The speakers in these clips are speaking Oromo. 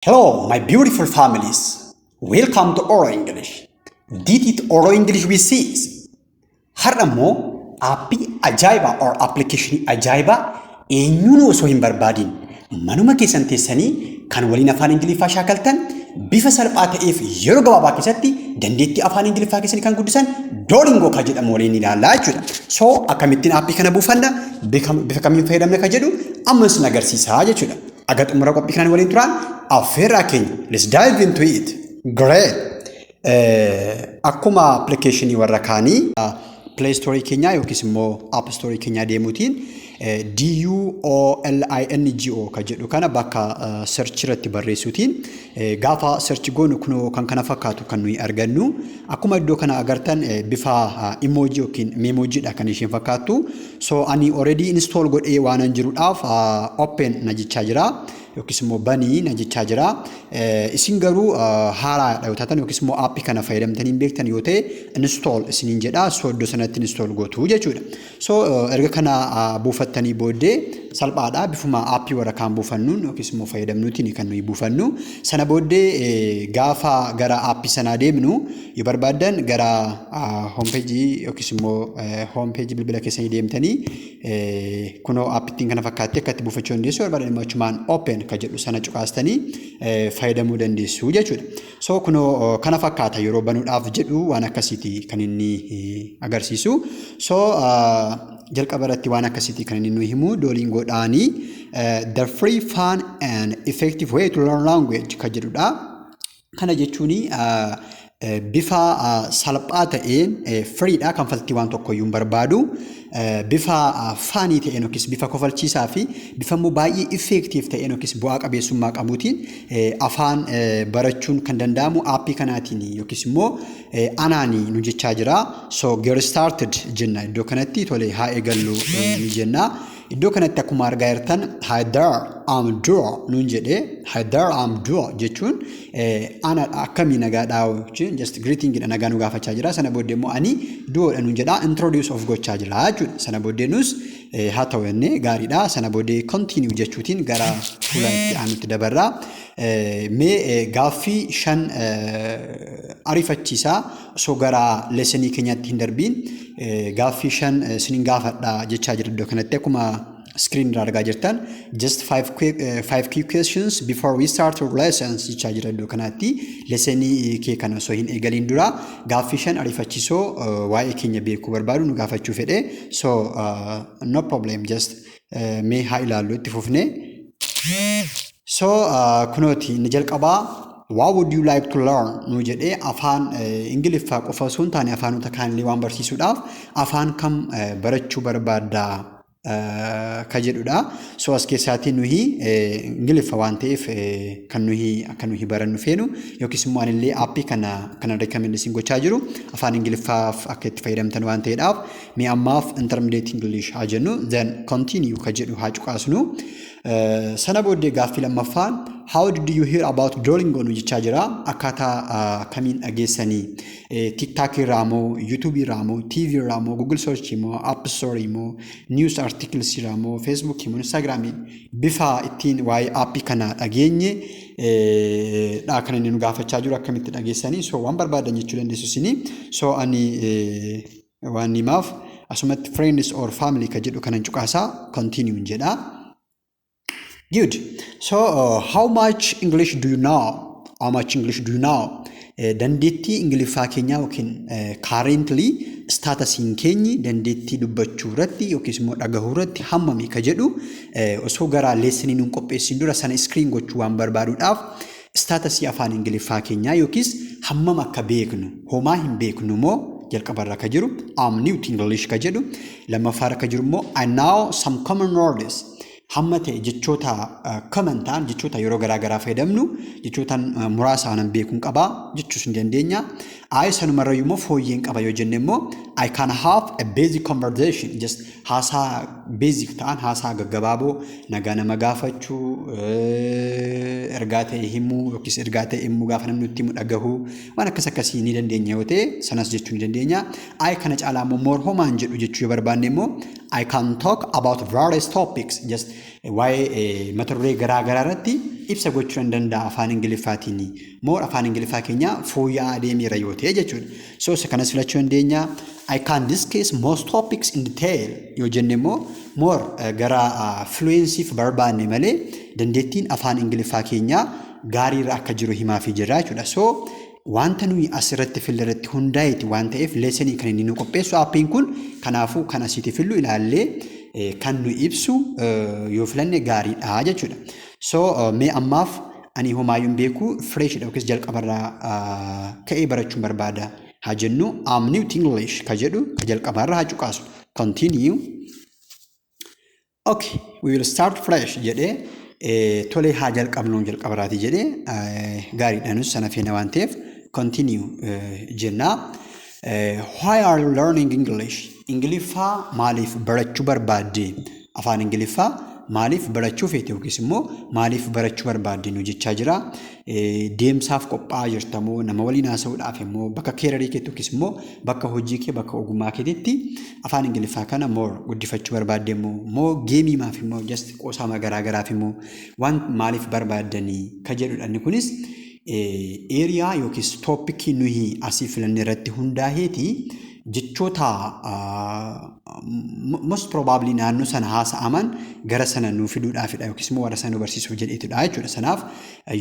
Hello, my beautiful families. Welcome to Oro English. This is Oro English with Sis. Har'a immoo aappii ajaa'ibaa or appilikeeshinii ajaa'ibaa eenyuun osoo hin barbaadin manuma keessan teessanii kan waliin afaan Ingiliffaa shaakaltan, bifa salphaa ta'eef yeroo gabaabaa keessatti dandeettii afaan Ingiliffaa keessanii kan guddisan Duolingo kan jedhamu waliin ilaallaa jechuudha. So akkamittiin aappii kana buufanna, bifa kamiin fayyadamna kan jedhu amma isin agarsiisaa jechuudha. Aga xumura qophii kanaan waliin turaan affeerraa keenya. Let's dive into it. Great. Akkuma appilikeeshinii warra kaanii Play Store keenyaa yookiis immoo App Store keenyaa deemuutiin Duolingo kan jedhu kana bakka search irratti barreessuutiin gaafa search goonu kunoo kan kana fakkaatu kan nuyi argannu. Akkuma iddoo kana agartan bifa emoji yookiin memojiidha kan isheen fakkaattu. So ani already install godhee waanan jiruudhaaf open na jechaa jira, yookiis immoo banii na jechaa jira. Isin garuu haaraadha yoo taatan yookiis immoo aappii kana fayyadamtanii hin beektan yoo ta'e, install isiniin jedha. So iddoo sanatti install gootu jechuudha. So erga kana buufattanii booddee salphaadha, bifuma aappii warra kaan buufannuun yookiis immoo fayyadamnuutiin kan nuyi buufannu. Sana booddee gaafa gara aappii sanaa deemnu, yoo barbaaddan gara hoompeejii yookiis immoo hoompeejii bilbila keessanii deemtanii kunoo aappittiin kana fakkaatti akka itti buufachuu dandeessu, barbaadan immoo achumaan open kan jedhu sana cuqaastanii fayyadamuu dandeessu jechuudha. So kunoo kana fakkaata, yeroo banuudhaaf jedhu waan akkasiiti kan inni agarsiisu. So jalqaba irratti waan akkasiiti kan inni nu himu. Duolingoodhaanii "the free, fun and effective way to learn language" kan jedhudha. Kana jechuun bifa salphaa ta'een, freedha, kanfaltii waan tokkoyyuu hin barbaadu. Bifa funny ta'een yookiis bifa kofalchiisaa fi bifa immoo baay'ee effective ta'een yookiis bu'aa qabeessummaa qabuutiin afaan barachuun kan danda'amu aappii kanaatiin yookiis immoo anaanii nu jechaa jira. So "get started" jenna iddoo kanatti. Tole, haa eegallu ni jenna. Iddoo kanatti akkuma argaa jirtan "Hi there, I'm Duo" nuun jedhee. "Hi there, I'm Duo" jechuun ana, akkamii, nagaadhaa jechuun, just greeting dha, nagaa nu gaafachaa jira. Sana booddee immoo ani Duodha nuun jedha, introduce of gochaa jira jechuudha. Sana booddee nus haa ta'u jennee, gaariidha. Sana booddee "continue" jechuutiin gara fuula itti aanutti dabarra. Mee gaaffii shan ariifachiisaa osoo gara lessonii keenyaatti hin darbiin gaaffii shan isinin gaafadha jechaa jira iddoo kanatti. Akkuma screen irraa argaa jirtan, "Just five quick questions before we start our lessons" jechaa jira iddoo kanatti. Lessonii kee kana osoo hin eegaliin dura gaaffii shan ariifachiisoo waa'ee keenya beekuu barbaadu nu gaafachuu fedhe. So no problem, just mee haa ilaallu itti fufne. So kunooti, inni jalqabaa "What would you like to learn?" nu jedhee. Afaan Ingiliffaa qofa osoo hin taane afaanota kaanillee waan barsiisuudhaaf afaan kam barachuu barbaaddaa ka jedhudha. So as keessaatii nuyi Ingiliffa waan ta'eef kan nuyi akka nuyi barannu feenu, yookiis immoo anillee aappii kana recommend isin gochaa jiru afaan Ingiliffaaf akka itti fayyadamtan waan ta'eedhaaf, mee ammaaf intermediate English haa jennu, then "continue" ka jedhu haa cuqaasnu. Sana booddee gaaffii lammaffaan "How did you hear about Duolingo?" nu jechaa jira. Akkaataa kamiin dhageessanii? TikTok irraa moo, YouTube irraa moo, TV irraa moo, Google search moo, App Store moo, news articles irraa moo, Facebook moo, Instagram? Bifa ittiin waa'ee aappii kana dhageenye dha kan inni nu gaafachaa jiru, akkamitti dhageessanii. So waan barbaadan jechuu dandeessu isinii. So ani waan himaaf asumatti "friends or family" ka jedhu kanan cuqaasaa, "continue" jedha. Good. So, how much English do you know? How much English do you know? Dandeettii Ingiliffaa keenyaa yookiin currently statusiin keenyi dandeettii dubbachuu irratti yookiis immoo dhagahuu irratti hammami ka jedhu, osoo gara lessonii nuun qopheessin dura sana screen gochuu waan barbaaduudhaaf, statusii afaan Ingiliffaa keenyaa yookiis hammam akka beeknu, homaa hin beeknu moo, jalqabarra ka jiru "I'm new to English" ka jedhu, lammaffaarra ka jiru immoo "I know some common words", hamma ta'e jechoota common ta'an, jechoota yeroo garaa garaa fayyadamnu, jechoota muraasa anan beekuun qabaa jechuus ni dandeenya. Ayi, sanumarrayyuu immoo fooyyeen qaba yoo jenne immoo "I can have a basic conversation", just haasaa basic ta'an, haasaa gaggabaaboo, nagaa nama gaafachuu, ergaa ta'e himuu yookiis ergaa ta'e himuu, gaafa namni nutti himu dhagahuu, waan akkas akkasii ni dandeenya yoo ta'e sanas jechuu ni dandeenya. Ayi, kana caalaa immoo more homaan jedhu jechuu yoo barbaanne immoo "I can talk about various topics", just waa'ee mata duree garaa garaa irratti ibsa gochuu hin danda'a afaan Ingiliffaatiin. More afaan Ingiliffaa keenya fooyya'aa deemeera yoo ta'e jechuudha. So isa kanas filachuu dandeenya. I can discuss most topics in detail yoo jenne immoo more gara fluencyf barbaanne malee dandeettiin afaan Ingiliffaa keenyaa gaariirra akka jiru himaafii jirra jechuudha. So wanta nuyi asirratti fille irratti hundaa'eeti waan ta'eef lessonii kan inni nu qopheessu appiin kun, kanaafuu kan asitti fillu ilaallee kan nu ibsu yoo filanne gaariidha jechuudha. So mee ammaaf ani homaayyuu hin beeku, freshidha yookiis jalqabarraa ka'ee barachuun barbaada haa jennu. "I'm new to English" ka jedhu ka jalqabarraa haa cuqaasu. Continue. "Okay, we will start fresh" jedhee, tolee haa jalqabnu jalqabaraati jedhee, gaariidha, nus sana feena waan ta'eef continue jennaa. Why are you learning English? Ingiliffaa maaliif barachuu barbaadde? Afaan Ingiliffaa maaliif barachuu feete yookiis immoo maaliif barachuu barbaadde nu jechaa jira. Deemsaaf qophaa'aa jirta moo, nama waliin haasa'uudhaaf immoo, bakka careerii keetti yookiis immoo bakka hojii kee, bakka ogummaa keetitti afaan Ingiliffaa kana more guddifachuu barbaadde immoo gameimaaf immoo, just qoosaama garaa garaaf immoo, waan maaliif barbaaddanii ka jedhudha. Inni kunis area yookiis topicii nuyi asii filanne irratti hundaa'eeti jechoota most probably naannoo sana haasa'aman gara sana nuu fiduudhaafidha yookiis immoo warra sana nu barsiisuuf jedheetudha jechuudha. Sanaaf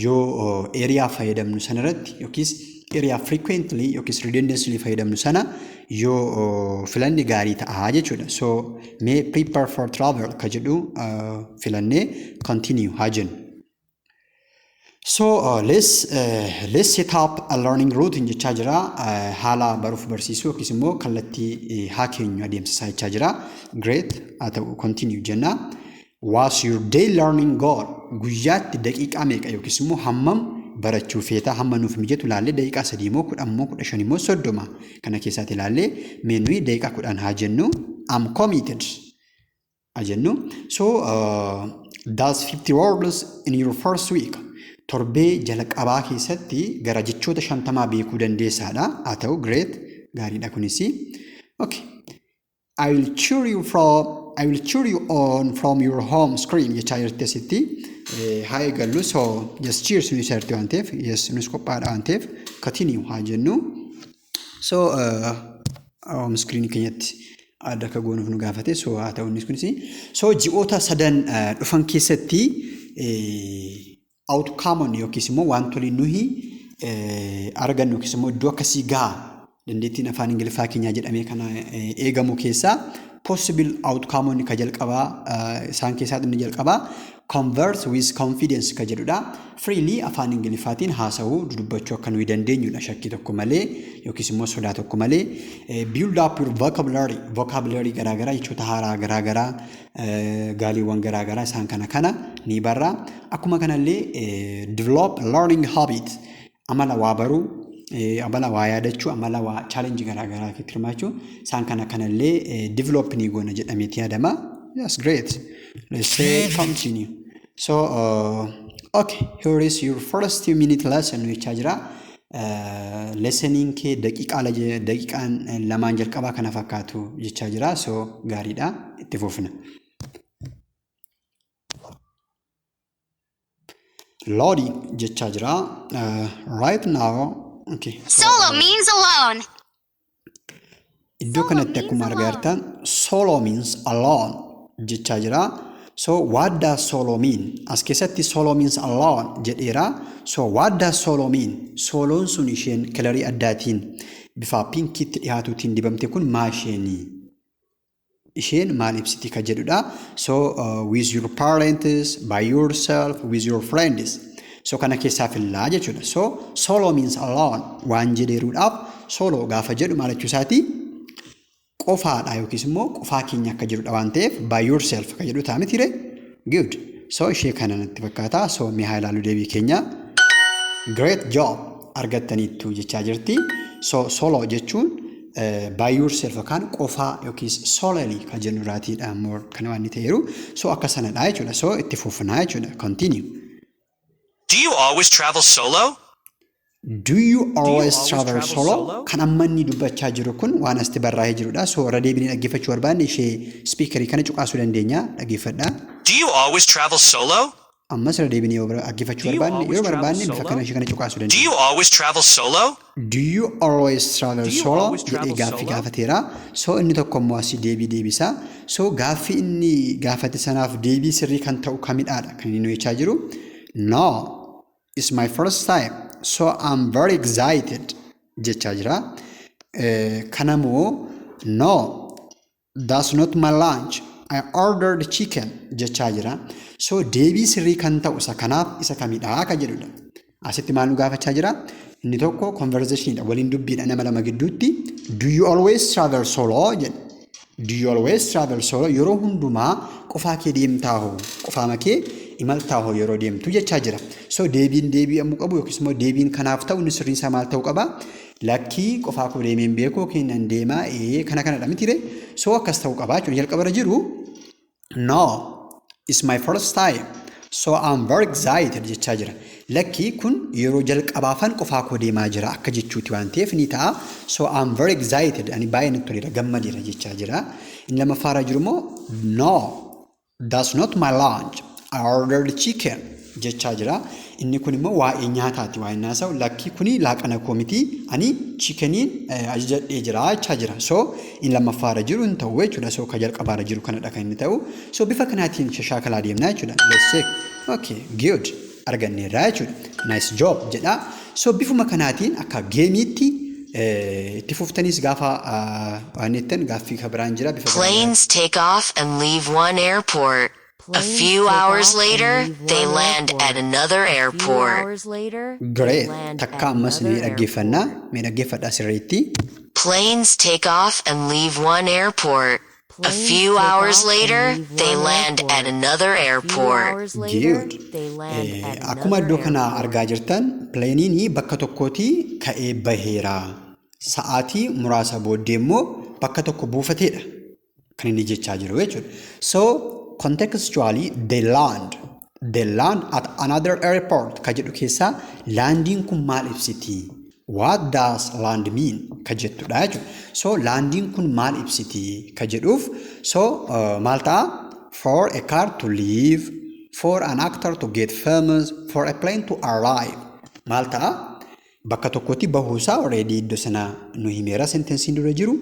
yoo area fayyadamnu sana irratti yookiis area frequently yookiis redundancy fayyadamnu sana yoo filanne gaarii ta'a jechuudha. So mee "prepare for travel" ka jedhu filannee continue haa jennu. So let's set up a learning routine jechaa jira. Haala baruuf barsiisuu yookiis immoo kallattii haa keenyu adeemsa isaa jechaa jira. Great, haa ta'u, continue jenna. What's your day learning goal? Guyyaatti daqiiqaa meeqa yookiis immoo hammam barachuu feeta? Hamma nuuf mijatu ilaallee, daqiiqaa 3 immoo, 10 immoo, 15 immoo, 30 kana keessaatti ilaallee, mee nuyi daqiiqaa 10 haa jennu. "I'm committed" haa jennu. So that's 50 words in your first week. Torbee jalqabaa keessatti gara jechoota 50 beekuu dandeessaadha. Haa ta'u, great, gaariidha kunis. Okay. I will cheer you on from your home screen jechaa jirti asitti. Haa eegallu. So just cheers nu isarti waan ta'eef, yes, nus qophaadha waan ta'eef continue haa jennu. So home screen keenyatti adda akka goonuuf nu gaafate. So haa ta'u innis kunis. So ji'oota sadan dhufan keessatti outcome yookiis immoo wantoonni nuyi argannu yookiis immoo iddoo akkasii gaha dandeettiin afaan Ingiliffaa keenyaa jedhamee kana eegamu keessaa possible outcome ka jalqabaa, isaan keessaa inni jalqabaa "converse with confidence" ka jedhudha. Freely afaan Ingiliffaatiin haasa'uu, dubbachuu akka nuyi dandeenyudha shakkii tokko malee yookiis immoo sodaa tokko malee. Build up your vocabulary, vocabulary garaagaraa, jechoota haaraa garaagaraa, gaaliiwwan garaagaraa isaan kana kana ni barra. Akkuma kanallee develop learning habit, amala waa baruu, amala waa yaadachuu, amala waa challenge garaagaraa keessatti hirmaachuu, isaan kana kanallee develop ni goona jedhameeti yaadama. That's great. Let's say continue. So, okay, here is your first 2 minute lesson jechaa jira. Lessoniin kee daqiiqaan lamaan jalqabaa kana fakkaatu jechaa jira. So, gaariidha. Itti fufna. Loading jechaa jira. Right now, okay. So, Solo means alone. Iddoo kanatti akkuma argaa jirtan "solo means alone" jechaa jira. So what does solo mean? As keessatti "solo means alone" jedheera. So what does solo mean? Soloon sun isheen colorii addaatiin bifa pinkiitti dhiyaatuutiin dibamte kun maa isheeni? Isheen maal ibsiti ka jedhudha. So with your parents, by yourself, with your friends. So kana keessaa fillaa jechuudha. So "solo means alone" waan jedheeruudhaaf, solo gaafa jedhu maal jechuu isaati? Qofaadha yookiis immoo qofaa keenya akka jedhudha waan ta'eef "by yourself" ka jedhu ta'a miti ree? Good. So ishee kana natti fakkaata. So mee haa ilaallu deebii keenya. Great job, argattaniittu jechaa jirti. So solo jechuun by yourself yookaan qofaa yookiis solely kan jennu irraatiidha more kan waan inni ta'eeru. So akka sanadha jechuudha. So itti fufnaa jechuudha. Continue. Do you always travel solo? Do you always always travel travel solo? solo? Kan amma inni dubbachaa jiru kun waan asitti barraa'ee jirudha. So irra deebinee dhaggeeffachuu barbaanne ishee speakerii kana cuqaasuu dandeenya. Dhaggeeffadhaa. Do you always travel solo? Ammas irra deebinee yoo dhaggeeffachuu Do you barbaanne always yeroo travel barbaanne bifa solo? kana ishee kana cuqaasuu Do dandeenya. you always travel solo? "Do you always travel Do you solo?" always jedhee travel gaaffii solo? gaafateera. So inni tokko immoo asii deebii deebisa. So gaaffii inni gaafate sanaaf deebii sirrii kan ta'u kamidhaadha kan inni nu jechaa jiru. "No, it's my first time, so I'm very excited" jechaa jira. Kanamoo "No, that's not my lunch. I ordered chicken" jechaa jira. So deebii sirrii kan ta'u isa kanaaf isa kamidhaa kan jedhudha. Asitti maal nu gaafachaa jira? Inni tokko conversationidha. Waliin dubbiidha nama lama gidduutti. "Do you always travel solo?" jedha. "Do you always travel solo?" Yeroo hundumaa qofaa kee deemtaa hoo? Qofaama kee imaltaa hoo yeroo deemtu jechaa jira. So deebiin deebi'amuu qabu yookiis immoo deebiin kanaaf ta'u inni sirriin isaa maal ta'uu qaba? Lakkii, qofaa koo deemee hin beeku yookiin nan deemaa ee kana kanadha mitiire. So akkas ta'uu qaba jechuudha. Jalqabarra jiru "No, it's my first time, so I'm very excited" jechaa jira. Lakkii, kun yeroo jalqabaafan qofaa koo deemaa jira akka jechuuti waan ta'eef ni ta'a. "So I'm very excited", ani baay'ee natti toleera, gammadeera jechaa jira. Inni lammaffaarra jiru immoo "No, that's not my lunch. I ordered chicken" jechaa jira. Inni kun immoo waa'ee nyaataati waa'ee haasa'u. Lakkii, kuni laaqana koo miti, ani chickeniin ajajadhee jira jechaa jira. So inni lammaffaarra jiru hin ta'u jechuudha. So ka jalqabaarra jiru kanadha kan inni ta'u. So bifa kanaatiin shashaakalaa deemnaa jechuudha. Let's check. Okay, good. Arganneerra jechuudha. "Nice job" jedha. So bifuma kanaatiin akka gameiitti itti fuftaniis gaafa waan jettan gaaffii kan biraan jira bifa Planes take off and leave one airport. A Planes few take hours off and later, leave they one land airport. at another A few airport. hours later, they Great. land Takka at ammas ni another dhaggeeffannaa. airport. Mee dhaggeeffadhaa sirriitti. Planes take off and leave one airport. A Planes few take hours off and later, leave they one land airport. at another A few airport. hours later, Good. they land at Akkuma another iddoo kana airport. argaa jirtan planeiin bakka tokkootii ka'ee baheera. Sa'aatii muraasa booddee immoo bakka tokko buufateedha kan inni jechaa jiru jechuudha. So contextually "they land. They land at another airport" ka jedhu keessaa landiin kun maal ibsiti? "What does land mean?" ka jettudha jechuudha. So landiin kun maal ibsiti ka jedhuuf so maal ta'a? For a car to leave, for an actor to get famous, for a plane to arrive. Maal ta'a? Bakka tokkotti bahuusaa already iddoo sana nu himeera sentenceiin dura jiru.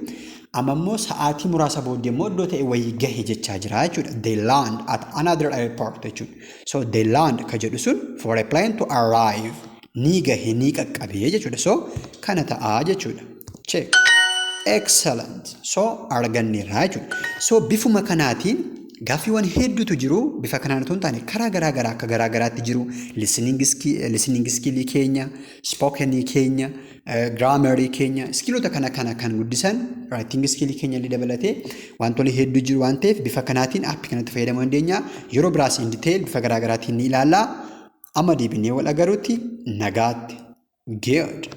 Amma immoo sa'aatii muraasa booddee immoo iddoo ta'e wayii gahe jechaa jira jechuudha. "They land at another airport" jechuudha. So "they land" ka jedhu sun for a plane to arrive, ni gahe, ni qaqqabee jechuudha. So kana ta'aa jechuudha. Check. Excellent. So arganneerra jechuudha. So bifuma kanaatiin gaaffiiwwan hedduutu jiru. Bifa kanaan otoo hin taane karaa garaa garaa akka garaa garaatti jiru. Listening skillii keenya, spokenii keenya, grammarii keenya, skillota kana kana kan guddisan, writing skillii keenya illee dabalatee wantoonni hedduu jiru waan ta'eef bifa kanaatiin appii kanatti fayyadamuu dandeenya. Yeroo biraas in detail bifa garaa garaatiin ni ilaalla. Amma deebinee wal agaruutti nagaatti. Good.